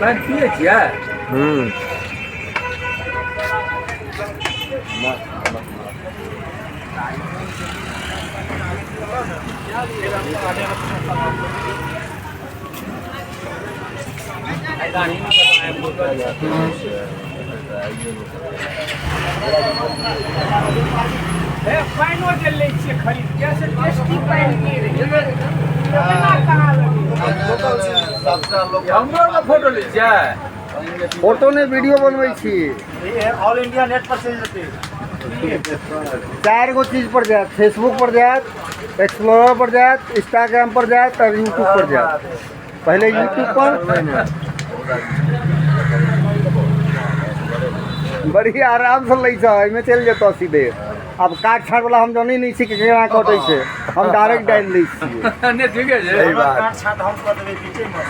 पानि पियै छियै? पानिओ जे लै छियै खरीद के से टेस्टी पानि नहि रहै। केना कहाँ लगै? हमरो आरके फोटो लै छियै? फोटो नहि, वीडियो बनबै छी। ऑल इंडिया नेट पर चलि जेतै। चारि गो चीज पर जायत, फेसबुक पर जायत, एक्सप्लोरर पर जायत, इंस्टाग्राम पर जायत और यूट्यूब पर जायत। पहले यूट्यूब पर बड़ी आराम से लै छ, एहिमे चलि जेतौ सीधे। आब काट छाट वाला हम जानै नहि छी कि केना कटै छै, हम डायरेक्ट डालि दै छियै। नहि, ठीके छै। सही बात। काट छाट हम कऽ देबै बीचेमे।